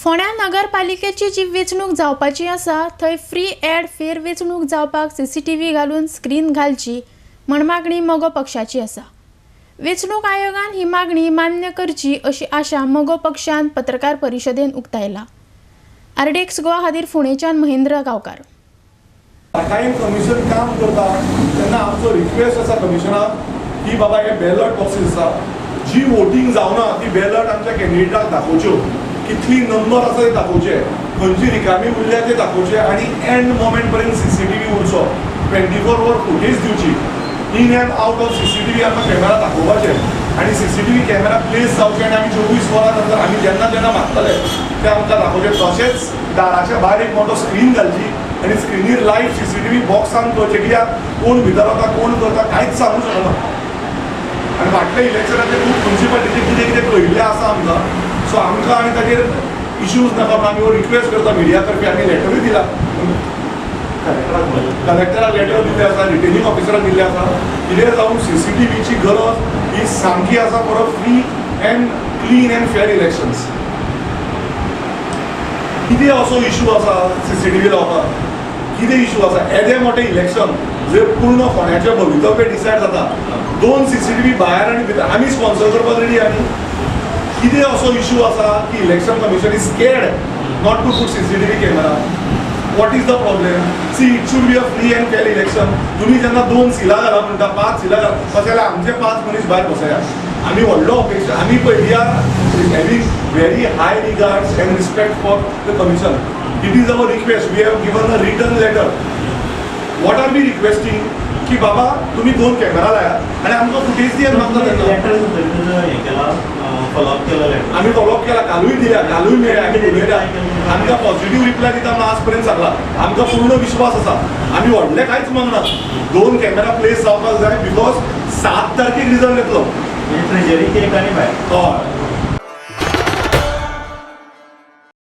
फोंड्या नगरपालिकेची जी वेंचणूक जावपाची आसा थंय फ्री अँड फेर वेंचणूक जावपाक सीसीटीव्ही घालून स्क्रीन घालची म्हण मागणी मगो पक्षाची आसा. वेंचणूक आयोगान ही मागणी मान्य करची अशी आशा मगो पक्षान पत्रकार परिशदेन उक्तायला. आरडीएक्स गोवा खातीर फोंडेच्यान महेंद्र गांवकार. बारकायेन कमिशन काम करता तेन्ना आमचो रिक्वेस्ट आसा कमिशनाक की बाबा, हे बॅलट बॉक्सीस आसा, जी वोटींग जावना ती बॅलट आमच्या कॅन्डिडेटाक दाखोवच्यो, कितली नंबर आसा ते दाखोवचे, खंयची रिकामी उरल्या ते दाखोवचे आनी एंड मोमेंट पर्यंत सीसीटीव्ही उरचो, 24 वर फुटेज दिवची. In and out of CCTV आमकां कॅमेरा दाखोवपाचे आनी सीसीटीव्ही कॅमेरा प्लेस जावचे आनी आमी 24 वरां नंतर आमी जेन्ना जेन्ना मागतले ते आमकां दाखोवचे. तशेंच दाराच्या भायर एक मोठो स्क्रीन घालची आनी स्क्रिनीर लायव्ह सीसीटीव्ही बॉक्सान कळचें, कित्याक कोण भितर वता, कोण करता, कांयच सांगूंक शकना. आनी फाटल्या इलेक्शनाचे खूब म्युनिसिपालिटीचे कितें कितें कळिल्लें आसा आमकां. सो आमकां आनी ताजेर इश्यूज नाका म्हणून आमी हो रिक्वेस्ट करता मिडिया तर्फे. आमी लेटरूय दिला, कलेक्टराक लेटर दिल्ले आसा, रिटर्निंग ऑफिसराक दिल्ले आसा. कितें जावन सीसीटीव्हीची गरज ही सामकी आसा for a free and clean and fair elections. कितें असो इशू आसा सीसीटीव्ही लावपाक? कितें इशू आसा? येदें मोठें इलेक्शन जे पूर्ण फोंड्याचें भवितव्य डिसायड जाता, दोन सीसीटीव्ही भायर आनी भितर आमी स्पॉन्सर करपाक रेडी. आमी कितें असो इशू आसा की Election Commission is scared not to put CCTV camera? What is the problem? See, it should be a free and fair election. तुम्ही जेन्ना दोन सिलां घाला म्हणटा, पांच सिलां घाला, तशें जाल्यार आमचे पांच मनीस भायर बसया. आमी व्हडलो अपेक्षा आमी पळय, we are having very high regards and respect for the commission. It is our request. We have given a written letter. What are we requesting? की बाबा, तुम्ही दोन कॅमेरा लायात आणि आमकां फुटेज दियात मागता तेन्ना. लेटर सुद्दां हे केला, फॉलोअप केला लेटर? आम्ही फॉलोअप केला, कालूय दिल्या, कालूय मेळ्ळे, आमी उलयल्या. आमकां पॉझिटिव्ह रिप्लाय दिता म्हणून आज पर्यंत सांगला. आमकां पूर्ण विश्वास आसा. आमी व्हडले कांयच मागना, दोन कॅमेरा प्लेस जावपाक जाय, because 7 तारखेक रिजल्ट येतलो. म्हणजे ट्रेजरीक एक आनी भायर. हय.